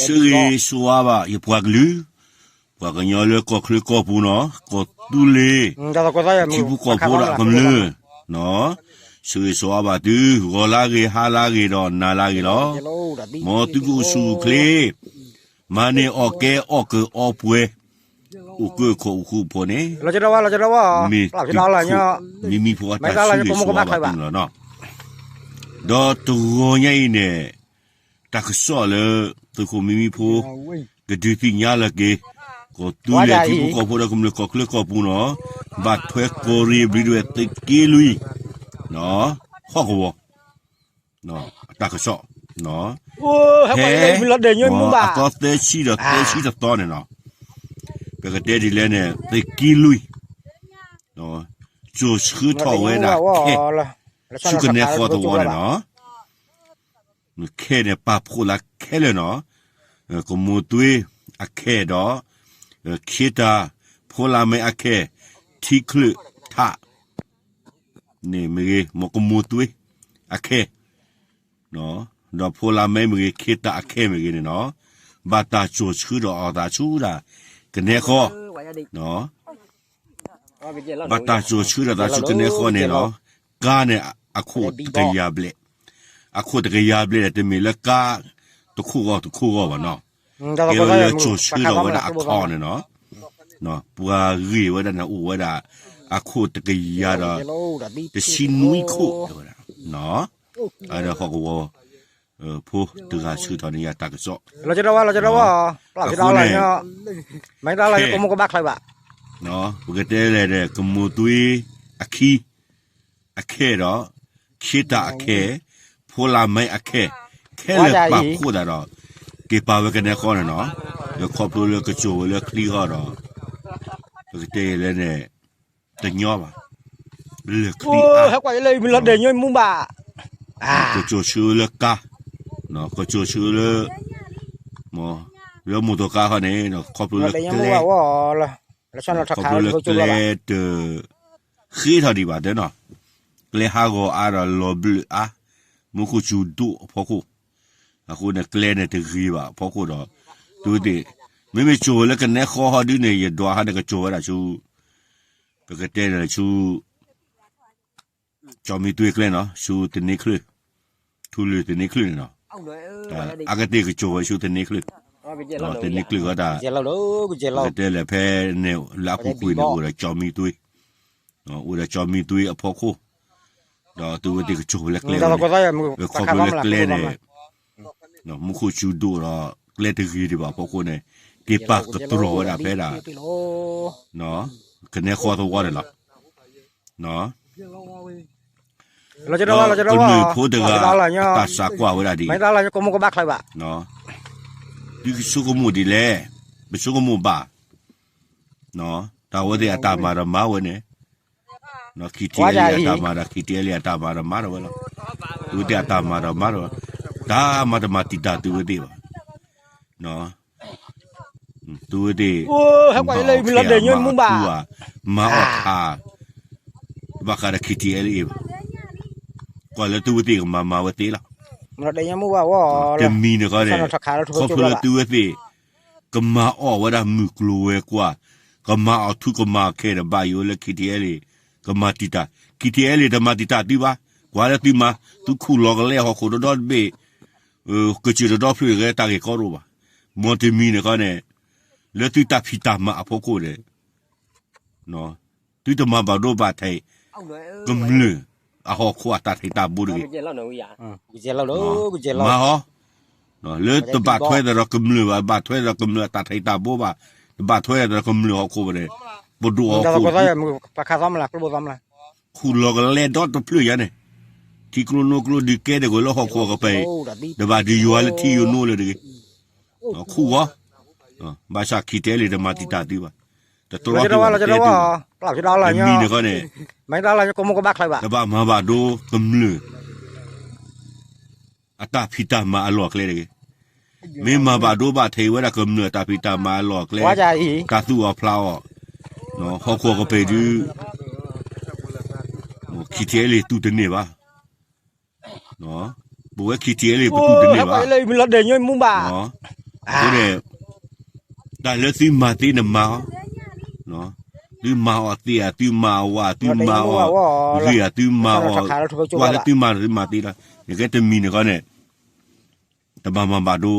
ဆၢဂ့ၤဆၢဝါဘၣ် ယပှၤကလုာ်, ပှၤကညီလၢကီၢ်ချၢကီၢ်ပူၤနီၤ, ကီၢ်သူလ့ၤ, ထံဖိကီၢ်ဖိဒီးကမျၢၢ်, ဆၢဂ့ၤဆၢဝါဘၣ်သု, ဂီၤလၢဂ့ၤ, ဟါလၢဂ့ၤ, ဒီးနၤလၢဂ့ၤလီၤ. မ်သုကအိၣ်ဆူၣ်အိၣ်ချ့, မၤန့ၢ်အီၣ်ကဲ အီၣ်ကၢအီပှဲၤ, အိၣ်ကၢခိၣ်အိၣ်ဃူဖိန့ၣ်, မ့ၢ်သုးခိၣ်မံမံဖိအတၢ်ဆၢဂ့ၤဆၢဝါဘၣ်သုန့ၣ်လီၤနီၤ. ဒီးတဂီၤညါအံၤန့ၣ်, တၢ်ကစီၣ်လၢ သုးခိၣ်မံမံဖိ ကဒုးသ့ၣ်ညါလီၤက့ၤ, ကီၢ်သူလ့ၤထံဖိကီၢ်ဖိဒီးကမျၢၢ်ကီၢ်ချၢကီၢ်ပူၤနီၤ, ဘၣ်ထွဲကီၢ်ရ့ၣ်ဘျံးဒဝဲၢ်သုးက့လွံၢ်, ဟီၣ်ကဝီၤ, တၢ်ကစီၣ်, ဖဲ, အသီသၢဆံဒီးသၢဆံတသီန့ၣ်နီၤ, ပကတဲဒ်လဲၣ်န့ၣ် သုးက့လွံၢ်, ကၠိၣ်ဆှၢထီၣ်ဝဲဒၣ်ခဲ, ဆူကနဲဃီသဝီန့ၣ်နီၤ, ခဲန့ၣ်ပာ်ဖှိၣ်သးခဲလၢာ်နီၤ, ကမိၢ်သွ့အခဲဒီး, ခ့တၢ်, ဖိလၢ်မဲအခဲ, ထံချၢၣ်ထး န့ၣ်မ့ၢ်ဂ့ၤ, မ်ကမိၢ်သွ့အခဲ, ဒီးဖိလၢ်မဲမ့ၢ်ဂ့ၤ, ခ့တၢ်အခဲမ့ၢ်ဂ့ၤန့ၣ်နီၤ, ဘၣ်တၢ်ကၠိၣ်ဆှၢဒီးအီၤသးဆူဒၣ်ကနဲဃီ, ဘၣ်တၢ်ကၠိၣ်ဆှၢဒီးသးဆူကနဲဃီန့ၣ်နီၤ, ကါန့ၣ်အခိၣ်တကယၤဘျဲၣ်, အခိၣ်တကယၤဘျဲၣ်န့ၣ် တမ့ၢ်လၢကါတခိၣ်ဂီၢ်တခိၣ်ဂီၢ်ဘၣ်နီၤ, ကဲဝဲလၢကၠိၣ်ဆှၢထီၣ်ဝဲဒၣ်အခီၣ်န့ၣ်နီၤ, ပှၤဂ့ၢ်ဝဲဒၣ်န့ၣ်အိၣ်ဝဲဒၣ်, အခိၣ်တကယၤဒီး, တဆံနွံခိၣ်ဝဲဒၣ်, အဒီးဟီၣ်ကဝီၤ, ဖိတဂၤဆှၢထီၣ်န့ၢ်ယၤတၢ်ကစီၣ်, အဃိန့ၣ်, ပကတဲလဲၣ်ဒီး ကမိၢ်သွ့အခံ, အခဲဒီး, ခ့တၢ်အခဲ, ဖိလၢ်မဲအခဲ, ခဲလၢာ်ပာ်ဖှိၣ်သးဒီး, က့ၤပာ်ဝဲကနဲဃီန့ၣ်နီၤ, ဒီးခီဖျိလၢကကၠိၣ်ဝဲလၢချံဃီဒီး, ပကတဲလဲၣ်န့ၣ်, တညီဘၣ်, လၢချံအါ, ကကၠိၣ်ဆှၢလၢကါ, ကကၠိၣ်ဆှၢလၢ, လၢမိၢ်သီကါဃီန့ၣ်, ခီဖျိလၢကျဲ ခီဖျိလၢကျဲတ, ဃ့ထီၣ်ဒံးဘၣ်တဲနီၤ, ကျဲဟးဂီၤအါဒီးလီၤဘျၢၣ်အါ, မူခိၣ်စူၤဒိၣ်အဖီခိၣ်, အဃိန့ၣ်ကျဲန့ၣ်တဂ့ၤဘၣ်အဖီခိၣ်ဒီး, သုဝဲသ့ၣ်, မ့မ့ၢ်ကၠိၣ်ဝဲလၢကနဲဃီဟီဒုန့ၣ် ယဒွးဟီန့ၣ်ကကၠိၣ်ဝဲဒၣ်ဆူ, ပကတဲန့ၣ်ဆူ ကၠီမံသွ့ကျဲနီၤ, ဆူသန့ချၢၣ်, ထူလုၢ်သန့ချၢၣ်န့ၣ်နီၤ, အကတ့ၢ်ကကၠိၣ်ဝဲဆူသန့ချၢၣ်, သန့ချၢၣ်ဃီတၢ်, ပကတဲလဲၣ်ဖဲန့ၣ်လၢအပူၤကွံာ်န့ၣ် အိၣ်ဒီးကၠီမံသွ့, အိၣ်ဒီးကၠီမံသွ့အဖီခိၣ်, ဒီးသုဝဲသ့ၣ်ကကၠိၣ်ဝဲလၢကျဲန့ၣ်, ခီဖျိလၢကျဲန့ၣ်, မူခိၣ်စူၤဒိၣ်ဒီးကျဲတဂ့ၤဒံးဘၣ်အဖီခိၣ်န့ၣ်, က့ၤပာ်ကတြီၤဝဲဒၣ်ဖဲဒၣ်, ကနဲဃီသဝီန့ၣ်လီၤ. ကမျၢၢ်ဖိတဂၤ အတၢ်စးကွၢ်ဝဲဒၣ်ဒ်အံၤ, သုကဆိကမိၣ်ဒ်လဲၣ်, ပဆိကမိၣ်ဘၣ်, တၢ်ဝဲသ့ၣ်အတၢ်မၤဒီးမၤဝဲန့ၣ်, ခံထံအဲလ့ၣ်အတၢ်မၤဒီး ခံထံအဲလ့ၣ်အတၢ်မၤဒီးမၤထီၣ်ဝဲလီၤ. သုဝဲသ့ၣ်အတၢ်မၤဒီးမၤထီၣ်, တၢ်မၤတမၤတံာ်တာ်သုဝဲသ့ၣ်ဘၣ်. သုဝဲသ့ၣ်, မၤအီၣ်ခဲအမၤအီၣ်ထူဧါ, မၤအီၣ်ထါ, ဘၣ်ဃးဒီး ခံထံအဲလ့ၣ်ဘၣ်. ကွၢ်လၢသုဝဲသ့ၣ်ကမၤမၤဝဲသ့လီၤ. တမံၤန့ၣ်ဃီန့ၣ်, ခီဖျိလၢသုဝဲသ့ၣ် ကမၤအီၣ်ဝဲဒၣ်မုၢ်ကျိၤဝဲၤကွာ်, ကမၤအီၣ်ထူကမၤအီၣ်ခဲဒီး ဘၣ်ယိၣ်လၢ ခံထံအဲလ့ၣ် ကမၤတံာ်တာ်, ခံထံအဲလ့ၣ် တမၤတံာ်တာ်သုဘၣ်. ကွၢ်လၢသုမၤ, သုခူၣ်လီၤကလဲအဟီၣ်ခိၣ်ဒီဒီတဘ့ၣ်, ကစၢၢ်တဒီဖျၢၣ်ဂဲၤတၢ်ဂ့ၢ်ကီတအိၣ်ဘၣ်. မ်တမံၤန့ၣ်ဃီန့ၣ်, လၢသုတၢ်ဖံးတၢ်မၤအဖီခိၣ်န့ၣ် သုတမၤဘၣ်ဒိဘၣ်ထံး ကမျၢၢ်အဟီၣ်ခိၣ်အတၢ်ထံးတၢ်ဘိတဂ့ၤ. မၤအီၤ, လၢတဘၣ်ထွဲဒီးကမျၢၢ်ဘၣ်, ဘၣ်ထွဲဒီးကမျၢၢ်အတၢ်ထံးတၢ်ဘိဘၣ်, တဘၣ်ထွဲဒီးကမျၢၢ်ဟီၣ်ခိၣ်ဘၣ်န့ၣ်, ပဒိၣ်ဟီၣ်ခိၣ် ခူၣ်လီၤကလဲဒီတဖျၢၣ်ညါန့ၣ်, ထံကျိနိကျိဒုးကဲဒၣ်ကွံာ်လၢဟီၣ်ခိၣ်အကပၤအံၤ, တဘၣ်ဒုးယွၤလၢထံယိၤနိလၢတဂ့ၤ. ခူၣ်ဂီၤ, ဘၣ်ဆၣ် ခံထံအဲလ့ၣ် တမၤတံာ်တာ်သုဘၣ်. တတြီသုဘၣ် တတဲသုဘၣ်. တမံၤန့ၣ်ဃီန့ၣ်, တဘၣ်မၤဘၣ်ဒိကမျၢၢ် အတၢ်ဖံးတၢ်မၤအလီၢ်အကျဲတဂ့ၤ. မ့ၢ်မၤဘၣ်ဒိဘၣ်ထံးဝဲဒၣ်ကမျၢၢ်အတၢ်ဖံးတၢ်မၤအလီၢ်အကျဲ, တၢ်သူၣ်အီၣ်ဖျးအီၣ်, ဟီၣ်ခိၣ်ကပၤဒုး, ခံထံအဲလ့ၣ်သူတန့ၢ်ဘၣ်. ပဝဲ ခံထံၣ်လံ ပတူၢ်တန့ၢ်ဘၣ်. အဃိန့ၣ် တၢ်လၢသုမၤသ့န့ၣ်မၤအီၤ, သုမၤအီၤသ့ဧါ, သုမၤအီၤဝါ, သုမၤအီၤဂ့ၤဧါ, သုမၤအီၤ, ကွၢ်လၢသုမၤန့ၣ် သုမၤသ့လီၤ. နကဲတမံၤန့ၣ်ဃီန့ၣ် တဘၣ်မၤဘၣ်ဒိ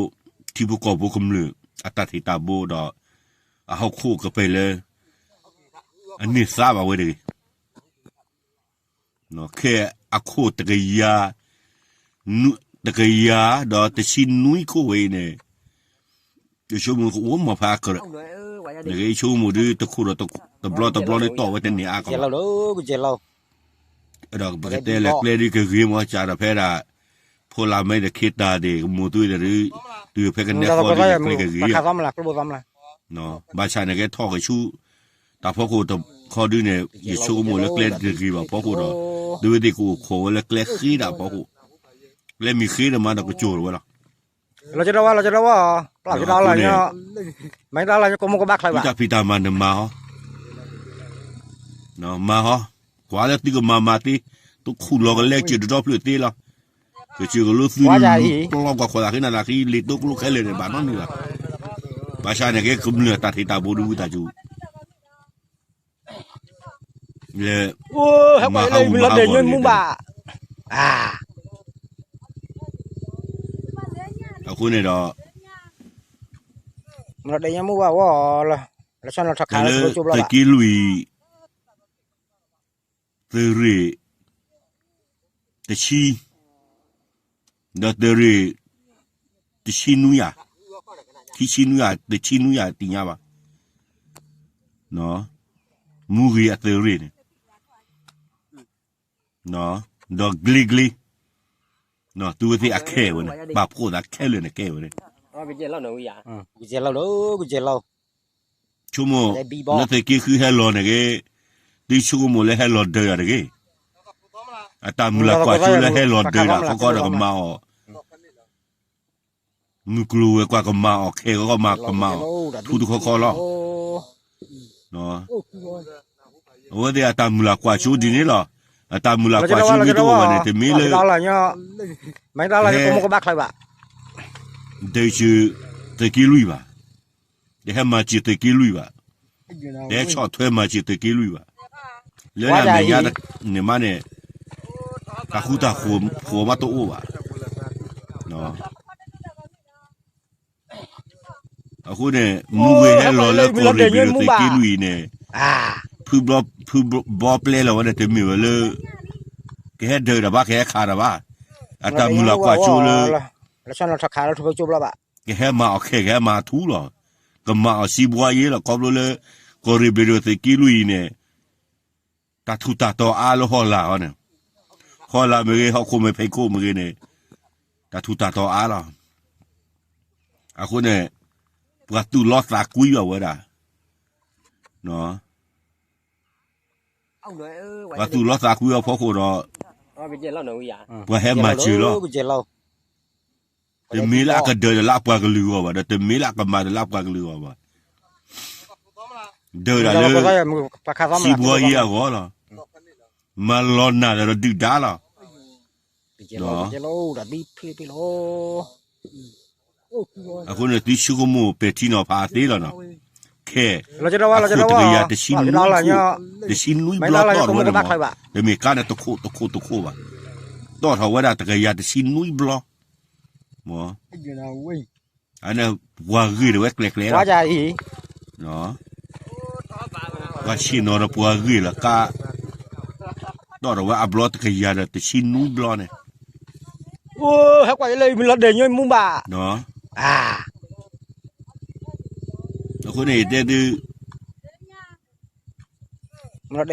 ထံဖိကီၢ်ဖိကမျၢၢ် အတၢ်ထံၣ်တၢ်ဘိဒီး အဟီၣ်ခိၣ်ကပၤလၢ အန့ၢ်သါဘၣ်ဝဲတဂ့ၤ. ခဲအံၤအခိၣ်တကယၤ, တကယၤဒီးတဆံနွံခိၣ်ဝဲအံၤန့ၣ်, ယဆိကမိၣ်ကအိၣ်မးဖးအကရၢၢ်, နကဆိကမိၣ်ဒုးတခိၣ်ဒီးတဘျီတဘျီဒုးတီၢ်ဝဲတန့ၢ်အါ, ဒီးပကတဲလၢကျဲဒုးကဂ့ၤမးစးဒီးဖဲဒၣ်, ဖိလၢ်မဲဒီးခ့တၢ်ဒ့ၣ် ကမိၢ်သုဒီး, တုၤဖဲကနဲဃီဒုးကျဲကဂ့ၤ, ဘၣ်ဆၣ်န့ၣ်ကဲထီၣ်ကဆူ တၢ်ဖီခိၣ်တခီဒုးန့ၣ် ယဆိကမိၣ်လၢကျဲတဂ့ၤဘၣ်ဖီခိၣ်ဒီး, သုဝဲသ့ၣ်ကအိၣ်ခိးဝဲလၢကျဲဃ့ဒၣ်ဖီခိၣ်, ကျဲမ့ၢ်ဃ့ဒီးမးဒီးကစိာ်ဝဲလီၤ. လီၤကဒီဝဲ, လီၤကဒီဝဲ, ပျၢ်ဖံးတၢ်လီၤ, မ့ၢ်တၢ်လီၤကမိၢ်ကဘၣ်ချၢဘၣ်, တၢ်ဖံးတၢ်မၤန့ၣ်မၤအီၤ, မၤအီၤ, ကွၢ်လၢသုကမၤမၤသ့, သုခူၣ်လီၤကလဲက့ၤတဒီဖျၢၣ်သ့လီၤ. ကစၢ်ကလိသုပျီကွၢ်ခိၣ်သးဃ့နၤသးဃ့ လ့ၤတိကျိခဲလၢာ်န့ၣ် ဘၣ်နီတမံၤဘၣ်. ဘၣ်ဆၣ်န့ၣ်ကဲကမျၢၢ်တၢ်ထံၣ်တၢ်ဘိဒုးဝံသးစူၤ, လၢ မၤဟးဂူာ်မၤဟးဂီၤတဂ့ၤ, အဃိန့ၣ်ဒီး လၢသုးက့လွံၢ် သုးရ့ၣ်တဆံ, ဒီးသုးရ့ၣ်တဆံနွံယၤ, ခံဆံနွံယၤ, တဆံနွံယၤတသ့ၣ်ညါဘၣ်, မူဂ့ၤအသုးရ့ၣ်န့ၣ်, ဒီးကျ့ကျ့, သုဝဲသ့ၣ်အခဲဝဲန့ၣ် ပာ်ဖှိၣ်သးခဲလၢာ်န့ၣ်ကဲဝဲန့ၣ် ဆိကမိၣ် လၢသုးက့ဃုဟဲလီၤန့ၣ်ဂ့ၤ, သုဆိကမိၣ်လၢဟဲလီၤဒၢးတၢ်တဂ့ၤ, အတၢ်မုၢ်လၢ်ကွၢ်စိလၢဟဲလီၤဒၢးတၢ်ခီခီဒီးကမၤအီၤ, မုၢ်ကျိၤဝဲၤကွာ်ကမၤအီၤ, ခဲဂီၤကမၤ ကမၤအီၤ, ထူတခီခီလီၤ. အဝဲသ့ၣ်အတၢ်မုၢ်လၢ်ကွၢ်စိဒ်န့ၣ်လီၤ. အတၢ်မုၢ်လၢ်ကွၢ်စိမ့ၢ်တအိၣ်ဘၣ်န့ၣ် တမ့ၢ်လၢ ဟဲ ဒုးစၢၤသုးက့လွံၢ်ဘၣ်, တဟဲမၤစၢၤသုးက့လွံၢ်ဘၣ်, တဟဲဆီၣ်ထွဲမၤစၢၤသုးက့လွံၢ်ဘၣ်, လၢအမဲာ်ညါန့ၣ်မးန့ၣ် တၢ်ဃူတၢ်ဖိးမးတအိၣ်ဘၣ်. အဃိန့ၣ် မူဂ့ၤဟဲလီၤလၢကီၢ်ရ့ၣ်ဘ့ၣ်ဒိၣ်သုးက့လွံၢ်အံၤန့ၣ်, ဖုဘီပျဲလီၤဝဲန့ၣ် တမ့ၢ်ဝဲလၢ ကဟဲဒၢးတၢ်ဘၣ် ကဟဲခးတၢ်ဘၣ်, အတၢ်မုၢ်လၢ်ကွၢ်စိလၢ ကဟဲမၤအီၤခဲ ကဟဲမၤထူလီၤ. ကမၤအီၤစံးဘှီယ့လီၤ ခီဖျိလၢ ကီၢ်ရ့ၣ်ဘ့ၣ်ဒိၣ်သုးက့လွံၢ်အံၤန့ၣ် တၢ်ထူးတၢ်တီၤအါလၢဟီၣ်လာ်အီၤန့ၣ်, ဟီၣ်လာ်မ့ၢ်ဂ့ၤ ဟီၣ်ခိၣ်မဲာ်ဖံးခိၣ်မ့ၢ်ဂ့ၤန့ၣ် တၢ်ထူးတၢ်တီၤအါလီၤ. အဃိန့ၣ် ပှၤသူၣ်လီသးကွံဘၣ်ဝဲဒၣ်, ပှၤသူၣ်လီသးကွံအဖီခိၣ်ဒီး ပှၤဟဲမၤစၢၤလီၤ. တမ့ၢ်လၢအကဒၢးတၢ်လၢအပှၤကလုာ်အဂီၢ်ဘၣ် ဒီးတမ့ၢ်လၢအကမၤတၢ်လၢအပှၤကလုာ်အဂီၢ်ဘၣ်, ဒၢးတၢ်လၢ စံးဘှီယ့အဂီၢ်လီၤ. မၤလီၤနၢ်ဒီးဒုၣ်ဒါလီၤ. အဃိန့ၣ် သုဆိကမိၣ်ပဲာ်ထံနီၤဖးသ့လီၤနီၤ, ခဲ အခိၣ်တကယၤတဆံနွံခိၣ်, တဆံနွံဘျီတီၢ်ထီၣ်ဝဲန့ၣ်မး, တမ့ၢ်ကါန့ၣ်တခိၣ်တခိၣ်တခိၣ်ဘၣ်, တီၢ်ထီၣ်ဝဲဒၣ်တကယၤတဆံနွံဘျီ, မ့ၢ် အန့ၣ် ပှၤဂ့ၢ်တဝဲကျဲကျဲလီၤ, ပှၤဆ့ၣ်နီၤဒီးပှၤဂ့ၢ်လီၤကါ, တီၢ်ထီၣ်ဝဲအဘျီတကယၤဒီးတဆံနွံဘျီန့ၣ်, ဟဲကွၢ်လၢမုၢ်လီၤဒဲးညိမူဘၣ်, အဃိန့ၣ် ယတဲသု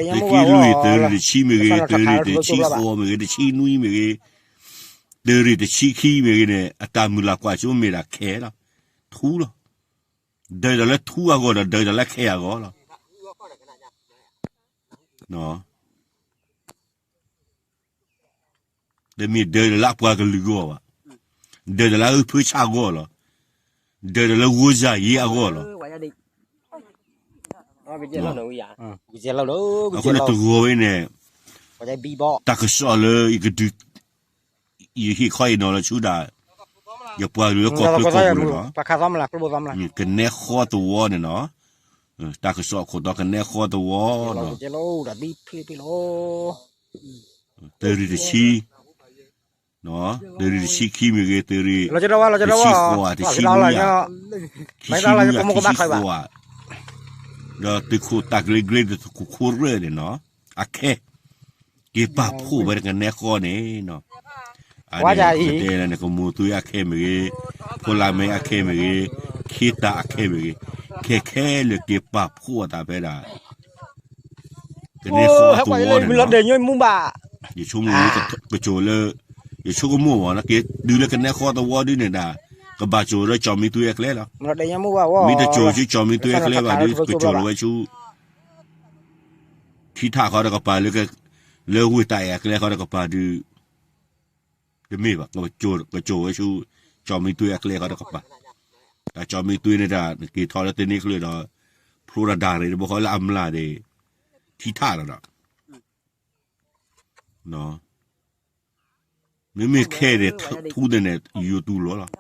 သုးက့လွံၢ် သုးရ့ၣ်တဆံမ့ၢ်ဂ့ၤ, သုးရ့ၣ်တဆံဃိးမ့ၢ်ဂ့ၤ, တဆံနွံမ့ၢ်ဂ့ၤ, သုးရ့ၣ်တဆံခံမ့ၢ်ဂ့ၤန့ၣ် အတၢ်မုၢ်လၢ်ကွၢ်စိမ့ၢ်ဒၣ်ခဲလီၤ, ထူလီၤ. ဒၢးတၢ်လၢထူအဂီၢ်ဒီး ဒၢးတၢ်လၢခဲအဂီၢ်လီၤ. တမ့ၢ်ဒၢးတၢ်လၢအပှၤကလုာ်အဂီၢ်ဘၣ်, ဒၢးတၢ်လၢအဖၢဆၣ်အဂီၢ်လီၤ, ဒၢးတၢ်လၢဂိၢ်စၢ်ယ့အဂီၢ်လီၤ. အဃိန့ၣ်တဂီၤဝဲန့ၣ် တၢ်ကစီၣ်လၢယကဒုး ယဟ့ၣ်ခီအံၤနီၤလၢဆူဒၣ် ယပှၤကလုာ်လၢကီၢ်ချၢကီၢ်ပူၤန့ၣ်နီၤ, ကနဲဃီသဝီန့ၣ်နီၤ, တၢ်ကစီၣ်အခိၣ်တီကနဲဃီသဝီနီၤ, သုးရ့ၣ်တဆံ, သုးရ့ၣ်တဆံခံမ့ၢ်ဂ့ၤ, သုးရ့ၣ်တဆံဃိး, တဆံနွံ, ခံဆံနွံ, ခံဆံဃိး, ဒီးသုးခိၣ်တၢ်ကရၢကရၢ သုးခိၣ်ခိၣ်ရၢၢ်န့ၣ်နီၤ, အခဲ က့ၤပာ်ဖှိၣ်ဝဲတကနဲဃီန့ၣ်နီၤ, အန့ၣ် ပကတဲလၢန့ၣ် ကမိၢ်သွံအခဲမ့ၢ်ဂ့ၤ, ဖိလၢ်မဲအခဲမ့ၢ်ဂ့ၤ, ခ့တၢ်အခဲမ့ၢ်ဂ့ၤ, ခဲခဲလၢာ်က့ၤပာ်ဖှိၣ်အသးဖဲဒၣ် ကနဲဃီသဝီန့ၣ်နီၤ, ယဆိကမိၣ်ကၠိၤလၢ, ယဆိကမိၣ်ဝဲလၢက့ၤတုၤလၢကနဲဃီသဝီဒုန့ၣ်ဒၣ်, ကဘၣ်ကၠိၤလၢကၠီၣ်မံသွံအကျဲလီၤ, မ့ၢ်တကၠိၤဆူကၠီၣ်မံသွံအကျဲဘၣ်ဒုး ကကၠိၤလီၤဝဲဆူ ထံထၣ်ဃီတကပၤလၢ, လၢဝ့ၢ်တၢ်အဲၣ်အကျဲဃီတကပၤဒုး, တမ့ၢ်ဘၣ်, ကကၠိၤဝဲဆူ ကၠီၣ်မံသွံအကျဲဃီတကပၤ, တၢ်ကၠီၣ်မံသွံန့ၣ်တၢ် နက့ၤထီၣ်လၢသန့ချၢဒီး, ဖျိတၢ်ဒၣ်ရ့ၣ်တဘီဃီလၢအမျၢ်န့ၣ်, ထံထၣ်လီၤဒီး မ့မ့ၢ်ခဲန့ၣ် ထူန့ၣ်န့ၣ် ယိၤတူၢ်လိာ်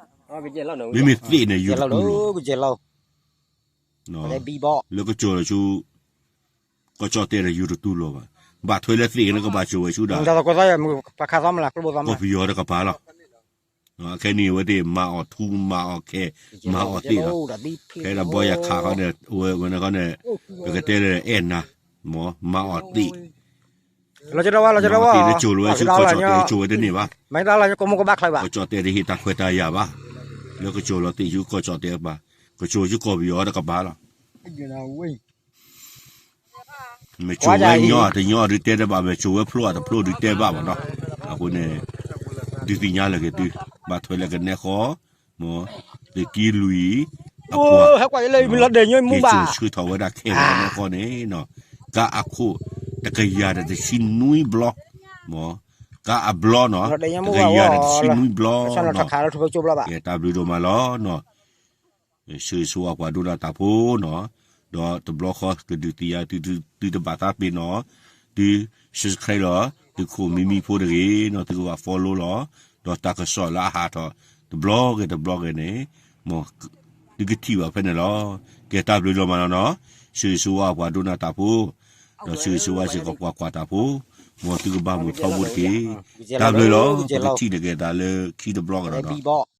လီၤ, မ့မ့ၢ်သ့ၣ်န့ၣ် ယိၤတတူၢ်လိာ်, လၢကကၠိၤလီၤဆူ ကီၢ်ကၠီၣ်တဲာ်ဒီးယိၤတတူၢ်လိာ်ဘၣ်, ဘၣ်ထွဲလၢသ့ၣ်န့ၣ်ကဘၣ်ကၠိၤဝဲဆူဒၣ် ကီၢ်ပယီၤတကပၤလီၤ, အခဲန့ၣ်အဝဲသ့ၣ်မၤအီၣ်ထူ မၤအီၣ်ခဲ မၤအီၣ်သ့ၣ်လီၤ, ဖဲဒၣ်ဘီယၤခးခီန့ၣ် အဝဲန့ၣ်ခီန့ၣ်, ပကတဲလၢအဲၣ်နၤ, မၤအီၣ်သ့ၣ် မၤအီᣣ်သ့ၣ်လၢကၠိၤလီၤဝဲဆူကီၢ်ကၠီၣ်တဲာ် ကၠိၤဝဲတန့ၢ်ဘၣ်, ကီၢ်ကၠီၣ်တဲာ်တဟ့ၣ်တၢ်ခွဲးတၢ်ယာ်ဘၣ်, လၢကၠိၤလီၤသ့ၣ်ဆူကီၢ်ကၠီၣ်တဲာ်တကပၤ, ကၠိၤဆူကီၢ်ပယီၤတကပၤလီၤ, မ့ၢ်ကၠိၤဝဲညီတညီဒုးတဲတဘၣ်, မ့ၢ်ကၠိၤဝဲဖျိအတဖျိဒုးတဲဘၣ်ဘၣ်နီၤ, အဃိန့ၣ် ဒုးသ့ၣ်ညါလၢက့ၤသု, ဘၣ်ထွဲလၢကနဲဃီ မ်သုးက့လွံၢ်အပှၤ, က့ၤကၠိၤဆှၢထီၣ်ဝဲဒၣ်ခဲလၢာ်ကနဲဃီန့ၣ်, ကါအခိၣ် တကယၤဒီးတဆံနွံဘျီ, မ်ကါအဘျီနီၤ တကယၤဒီးတဆံနွံဘျီ, ကဲတၢ်ဘျုးဒိၣ်မးလီၤနီၤ, ဆၢဂ့ၤဆၢဝါပှၤဒိကနၣ်တၢ်ဖိနီၤ, ဒီးတဘျီဃီကဒုးသ့ၣ်ညါသု, သုတဘၣ်သးပ့ၤနီၣ်, သု subscribe လီၤ, သုခိၣ်မံမံဖိတဂ့ၤနီၤ, သုကဘၣ် follow လီၤ, ဒီးတၢ်ကစီၣ်လၢအဟးထီၣ်တဘျီဂ့ၤတဘျီဂ့ၤန့ၣ်, မ်သုကထံၣ်ဘၣ်ဖဲန့ၣ်လီၤ, ကဲတၢ်ဘျုးဒိၣ်မးလီၤနီၤ, ဆၢဂ့ၤဆၢဝါပှၤဒိကနၣ်တၢ်ဖိ, ဒီးဆၢဂ့ၤဆၢဝါစ့ၢ်ကီးပှၤကွၢ်တၢ်ဖိ, မ်သုကဘၣ်မုာ်ထီဘိတက့ၢ်, တၢ်ဘျုးလီၤ, ပကထံၣ်လိာ်က့ၤသးလၢခံတဘျီကဒီးနီၤ